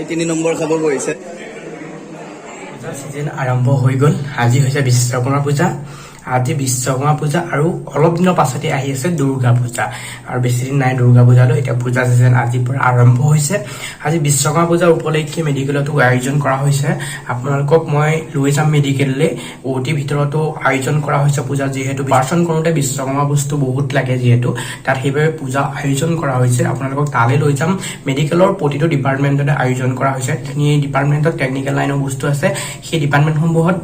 এই 3 নম্বৰ খাব বহিছে। পূজাৰ চিজন আৰম্ভ হৈ গ'ল। আজি হৈছে বিশ্বকৰ্মা পূজা। আজি বিশ্বকৰ্মা পূজা আৰু অলপ দিনৰ পাছতে আহি আছে দুৰ্গা পূজা। আৰু বেছি দিন নাই দুৰ্গা পূজালৈ। এতিয়া পূজা চিজন আজিৰ পৰা আৰম্ভ হৈছে। আজি বিশ্বকৰ্মা পূজাৰ উপলক্ষে মেডিকেলতো আয়োজন কৰা হৈছে। আপোনালোকক মই লৈ যাম মেডিকেললৈ। অ' টিৰ ভিতৰতো আয়োজন কৰা হৈছে পূজা। যিহেতু অপাৰেশ্যন কৰোঁতে বিশ্বকৰ্মা বস্তু বহুত লাগে যিহেতু তাত, সেইবাবে পূজা আয়োজন কৰা হৈছে। আপোনালোকক তালৈ লৈ যাম। মেডিকেলৰ প্ৰতিটো ডিপাৰ্টমেণ্টতে আয়োজন কৰা হৈছে। যিখিনি ডিপাৰ্টমেণ্টত টেকনিকেল লাইনৰ বস্তু আছে, সেই ডিপাৰ্টমেণ্টসমূহত,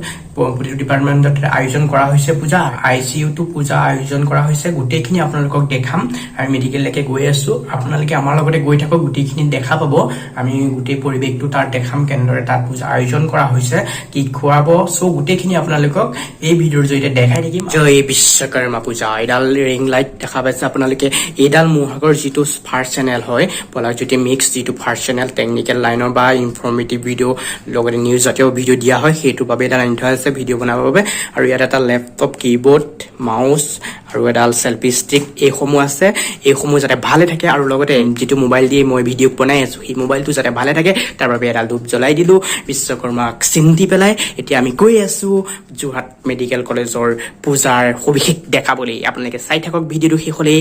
প্ৰতিটো ডিপাৰ্টমেণ্টতে আয়োজন কৰা হৈছে পূজা। আই চি ইউতো পূজা আয়োজন কৰা হৈছে। গোটেইখিনি আপোনালোকক দেখাম। আমি মেডিকেললৈকে গৈ আছো। আপোনালোকে আমাৰ লগতে গৈ থাকক, গোটেইখিনি দেখা পাব। আমি গোটেই পৰিৱেশটো তাত দেখাম, কেনেদৰে তাত পূজা আয়োজন কৰা হৈছে, কি খুৱাব, চ' গোটেইখিনি আপোনালোকক এই ভিডিঅ'ৰ জৰিয়তে দেখাই থাকিম। জয় বিশ্বকৰ্মা পূজা। এইডাল ৰিং লাইট দেখা পাইছে আপোনালোকে। এইডাল মোৰ ভাগৰ যিটো ফাৰ্ষ্ট চেনেল হয়, পলাশজ্যোতি মিক্স, যিটো ফাৰ্ষ্ট চেনেল, টেকনিকেল লাইনৰ বা ইনফৰ্মেটিভ ভিডিঅ', লগতে নিউজ জাতীয় ভিডিঅ' দিয়া হয়, সেইটোৰ বাবে এডাল আনি থোৱা আছে ভিডিঅ' বনাবৰ বাবে। আৰু ইয়াত এটা লেপটপ, কীবৰ্ড, মাউচ আৰু এডাল চেল্ফি ষ্টিক, এইসমূহ আছে। এইসমূহ যাতে ভালে থাকে আৰু লগতে যিটো মোবাইল দিয়ে মই ভিডিঅ' বনাই আছোঁ, সেই মোবাইলটো যাতে ভালে থাকে, তাৰ বাবে এডাল ধূপ জ্বলাই দিলোঁ বিশ্বকৰ্মাক চিন্তি পেলাই। এতিয়া আমি গৈ আছোঁ যোৰহাট মেডিকেল কলেজৰ পূজাৰ সবিশেষ দেখাবলৈ। আপোনালোকে চাই থাকক ভিডিঅ'টো শেষলৈ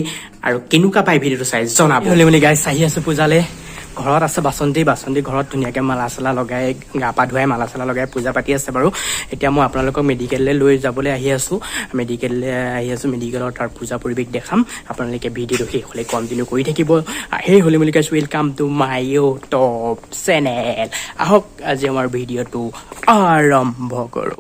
আৰু কেনেকুৱা পায় ভিডিঅ'টো চাই জনাব। হ'লে বুলি গাইজ, আহি আছোঁ পূজালে। ঘৰত আছে বাচন্তি। বাচন্তি ঘৰত ধুনীয়াকৈ মালা চালা লগাই, গা পা ধুৱাই, মালা চালা লগাই পূজা পাতি আছে বাৰু। এতিয়া মই আপোনালোকক মেডিকেললৈ লৈ যাবলৈ আহি আছোঁ। মেডিকেললৈ আহি আছোঁ। মেডিকেলৰ তাৰ পূজা পৰিৱেশ দেখাম। আপোনালোকে ভিডিঅ'টো শেষলৈ কণ্টিনিউ কৰি থাকিব। সেই হ'লে বুলি কৈছোঁ, welcome to my YouTube channel। আহক, আজি আমাৰ ভিডিঅ'টো আৰম্ভ কৰোঁ।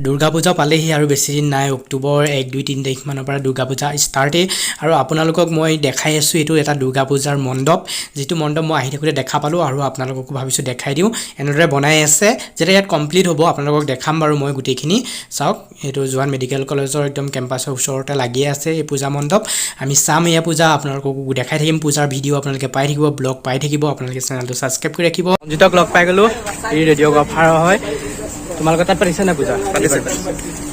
দুৰ্গা পূজা পালেহি আৰু বেছি দিন নাই। অক্টোবৰ 1, 2, 3 তাৰিখমানৰ পৰা দুৰ্গা পূজা ষ্টাৰ্টেই। আৰু আপোনালোকক মই দেখাই আছোঁ, এইটো এটা দুৰ্গা পূজাৰ মণ্ডপ, যিটো মণ্ডপ মই আহি থাকোঁতে দেখা পালোঁ আৰু আপোনালোককো ভাবিছোঁ দেখাই দিওঁ। এনেদৰে বনাই আছে। যেতিয়া ইয়াত কমপ্লিট হ'ব, আপোনালোকক দেখাম বাৰু মই গোটেইখিনি। চাওক, এইটো যোৰহাট মেডিকেল কলেজৰ একদম কেম্পাছৰ ওচৰতে লাগি আছে এই পূজা মণ্ডপ। আমি চাম এয়া পূজা, আপোনালোককো দেখাই থাকিম। পূজাৰ ভিডিঅ' আপোনালোকে পাই থাকিব, ব্লগ পাই থাকিব। আপোনালোকে চেনেলটো ছাবস্ক্ৰাইব কৰি ৰাখিব। ৰঞ্জিতক লগ পাই গ'লোঁ। এই ৰেডিঅ'গ্ৰাফাৰ হয়। তোমালোকৰ তাত পাতিছে নাই পূজা? পাতিছে।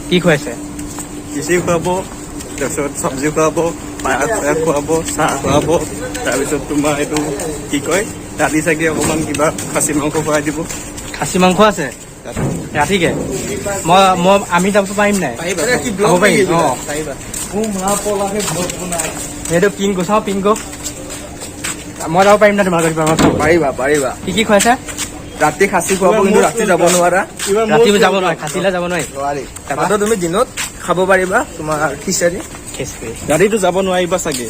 কি খুৱাইছে? খিচিৰি খুৱাব, তাৰপিছত চব্জি খুৱাব, পায়স চায়স খুৱাব, চাহ খুৱাব। তাৰপিছত তোমাৰ এইটো কি কয়, ৰাতি চাগে অকণমান কিবা খাচী মাংস খুৱাই দিব। খাচী মাংস আছে ৰাতিকে? মই মই আমি যাব পাৰিম নাই? খাব পাৰিম। অঁ, সেইটো পিংকু, চাওঁ পিংকু। মই যাব পাৰিম নাই তোমালোকৰ কিবা খাব? পাৰিবা, পাৰিবা। কি কি খুৱাইছে? ৰাতি খাচী খুৱাব, কিন্তু ৰাতি যাব নোৱাৰা। ৰাতি যাব নোৱাৰি? খাচীলে যাব নোৱাৰি? নোৱাৰি। মাত্ৰ তুমি দিনত খাব পাৰিবা তোমাৰ খিচাৰি। খিচিৰি। ৰাতিটো যাব নোৱাৰিবা চাগে,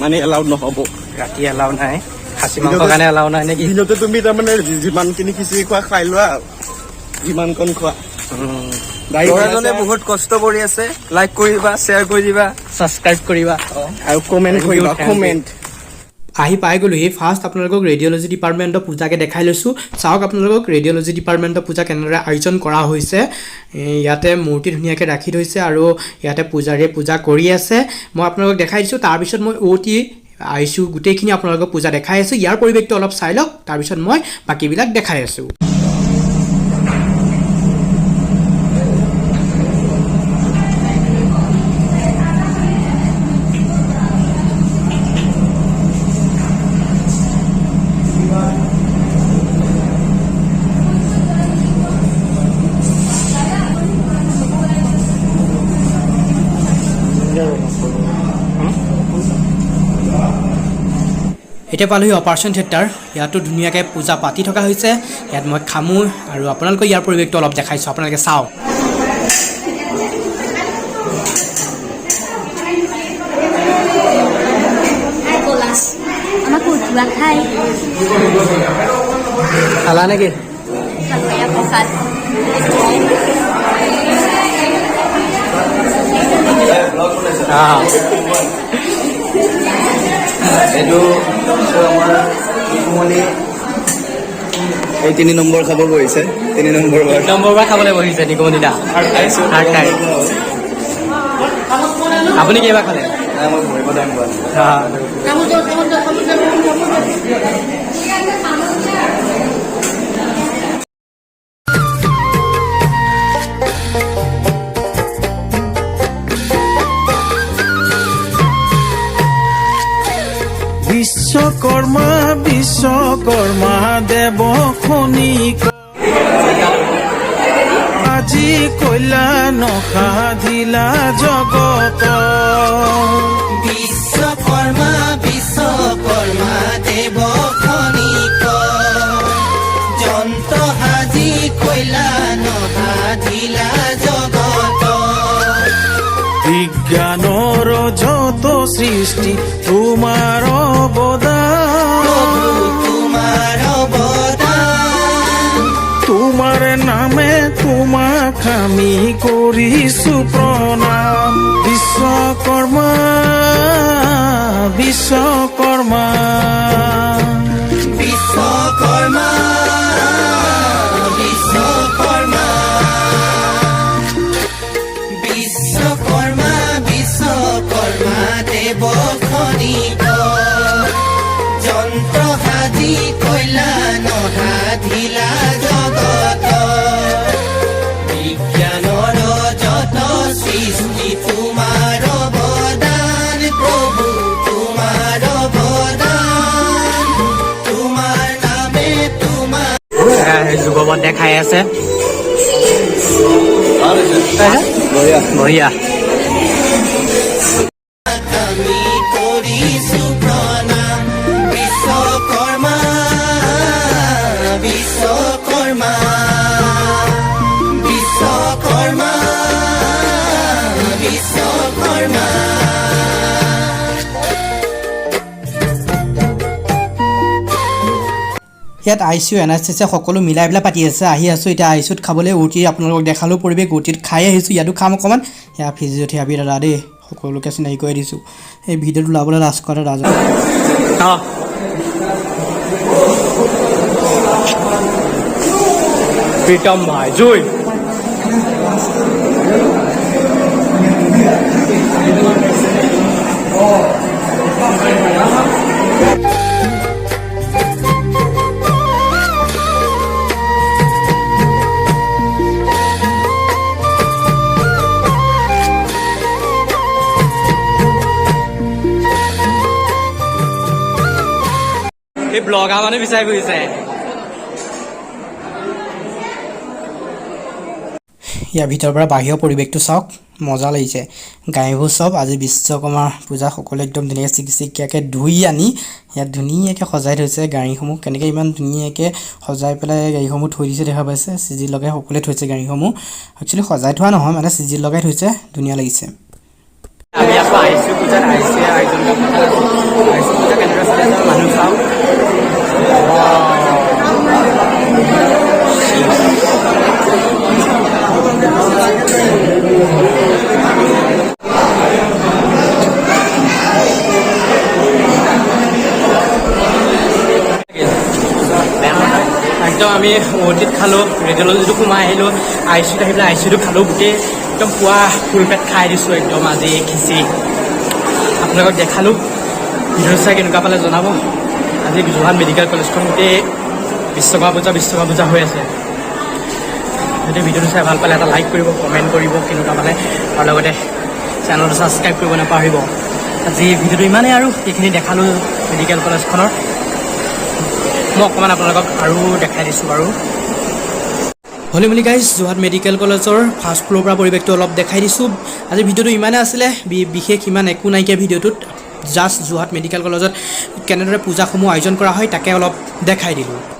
মানে এলাউড নহ'ব। ৰাতি এলাও নাই? খাচী মাংসৰ কাৰণে এলাও নাই নেকি? দিনতে তুমি তাৰমানে যিমানখিনি খিচিৰি খোৱা খাই লোৱা, যিমানকণ খোৱা। দাড়ি ল'ৰাজনে বনাইছা, বহুত কষ্ট কৰি আছে। লাইক কৰিবা, শ্বেয়াৰ কৰি দিবা। ছাবস্ক্ৰাইব কৰিবা। আৰু কমেণ্ট কৰিবা। Thank you. Comment. আহি পাই গ'লোহি। ফাৰ্ষ্ট আপোনালোকক ৰেডিঅ'লজি ডিপাৰ্টমেণ্টৰ পূজাকে দেখাই লৈছোঁ। চাওক, আপোনালোকক ৰেডিঅ'লজি ডিপাৰ্টমেণ্টৰ পূজা কেনেদৰে আয়োজন কৰা হৈছে। ইয়াতে মূৰ্তি ধুনীয়াকৈ ৰাখি থৈছে আৰু ইয়াতে পূজাৰীয়ে পূজা কৰি আছে। মই আপোনালোকক দেখাই দিছোঁ। তাৰপিছত মই অ' টি, I C U গোটেইখিনি আপোনালোকক পূজা দেখাই আছোঁ। ইয়াৰ পৰিৱেশটো অলপ চাই লওক, তাৰপিছত মই বাকীবিলাক দেখাই আছোঁ। এতিয়া পালোহি অপাৰেশ্যন থিয়েটাৰ। ইয়াতো ধুনীয়াকৈ পূজা পাতি থকা হৈছে। ইয়াত মই খামো আৰু আপোনালোকক ইয়াৰ পৰিৱেশটো অলপ দেখাইছোঁ, আপোনালোকে চাওক। হাই পলাশ, আমাকো উঠোৱা খাই। খালা নেকি? খালো, এয়া প্ৰসাদ। অঁ। এইটো আমাৰ নিকুমণি, এই 3 নম্বৰ খাব বহিছে, 3 নম্বৰ বাৰ। নম্বৰ বাৰ খাবলৈ বহিছে নিকুমণি দা। খাইছোঁ। Third time. আপুনি কেইবাৰ খালে? নাই, মই বহিব টাইম পোৱা নাই। সাজি কল্যাণ সাধিলা জগত। বিশ্বকৰ্মা বিশ্বকৰ্মা দেৱ খনিক, যন্ত্ৰ সাজি কল্যাণ সাধিলা জগত। বিজ্ঞানৰ যত সৃষ্টি তোমাৰ অৱদান। তোমাৰ অৱদান। তোমাৰ নামে তোমাক আমি কৰিছো প্ৰণাম। বিশ্বকৰ্মা, বিশ্বকৰ্মা। বিশ্বকৰ্মা, বিশ্বকৰ্মা, বিশ্বকৰ্মা, বিশ্বকৰ্মা দেৱ খনিক, যন্ত্ৰ সাজি কল্যাণ সাধিলা জগত। বিজ্ঞানৰ যত সৃষ্টি তোমাৰ অৱদান, প্ৰভু তোমাৰ অৱদান। তোমাৰ নামে তোমাৰ যুগবতে খাই আছে। বঢ়িয়া। আমি কৰিছো প্ৰণাম। বিশ্বকৰ্মা, বিশ্বকৰ্মা, বিশ্বকৰ্মা, বিশ্বকৰ্মা। ইয়াত আইচিইউ, এনাস্থেচিয়া সকলো মিলাই পেলাই পাতি আছে। আহি আছোঁ এতিয়া আইচিইউত খাবলৈ। উঠি আপোনালোকক দেখালোঁ পৰিৱেশ। উঠিত খাই আহিছোঁ, ইয়াতো খাম অকণমান। সেয়া ফিজিঅ'থেৰাপি দাদা দেই, সকলোকে চিনাকি কৰি দিছোঁ। এই ভিডিঅ'টো ওলাবলৈ লাজ কৰা দাদা। অঁ, প্ৰীতম ভাই জুই। এই ব্লগাৰ মানুহ বিচাৰি ফুৰিছে। ইয়াৰ ভিতৰৰ পৰা বাহিৰৰ পৰিৱেশটো চাওক, মজা লাগিছে। গাড়ীবোৰ চব আজি বিশ্বকৰ্মা পূজা, সকলোৱে একদম ধুনীয়াকৈ চিকচিকীয়াকৈ ধুই আনি ইয়াত ধুনীয়াকৈ সজাই থৈছে গাড়ীসমূহ। কেনেকৈ ইমান ধুনীয়াকৈ সজাই পেলাই গাড়ীসমূহ থৈ দিছে দেখা পাইছে। চিজিল লগাই সকলোৱে থৈছে গাড়ীসমূহ। একচুৱেলি সজাই থোৱা নহয়, মানে চিজিল লগাই থৈছে, ধুনীয়া লাগিছে। আমি আছোঁ আইচু পূজাত, আইচু আয়োজন কৰা পূজাত আছোঁ। আইচু পূজা কেনেদৰে চলি আছে মানুহ চাওক। একদম আমি অ'টিত খালোঁ, ৰেডিঅ'লজিটো সোমাই আহিলোঁ, আইচিউত আহি পেলাই আইচিউটো খালোঁ। গোটেই একদম পুৱা ফুল পেট খাই দিছোঁ একদম আজি খিচিৰি। আপোনালোকক দেখালোঁ। ভিডিঅ' চাই কেনেকুৱা পালে জনাব। আজি যোৰহাট মেডিকেল কলেজখন গোটেই বিশ্বকৰ্মা পূজা বিশ্বকৰ্মা পূজা হৈ আছে। যদি ভিডিঅ'টো চাই ভাল পালে এটা লাইক কৰিব, কমেণ্ট কৰিব কেনেকুৱা পালে, আৰু লগতে চেনেলটো ছাবস্ক্ৰাইব কৰিব নাপাহৰিব। আজি ভিডিঅ'টো ইমানেই আৰু এইখিনি দেখালোঁ মেডিকেল কলেজখনৰ। মই অকণমান আপোনালোকক আৰু দেখাই দিছোঁ বাৰু। হলি মেলি গাইজ, যোৰহাট মেডিকেল কলেজৰ ফাৰ্ষ্ট ফ্ল'ৰ পৰা পৰিৱেশটো অলপ দেখাই দিছোঁ। আজি ভিডিঅ'টো ইমানেই আছিলে, বিশেষ ইমান একো নাইকিয়া ভিডিঅ'টোত। জাষ্ট যোৰহাট মেডিকেল কলেজত কেনেদৰে পূজাসমূহ আয়োজন কৰা হয় তাকে অলপ দেখাই দিলোঁ।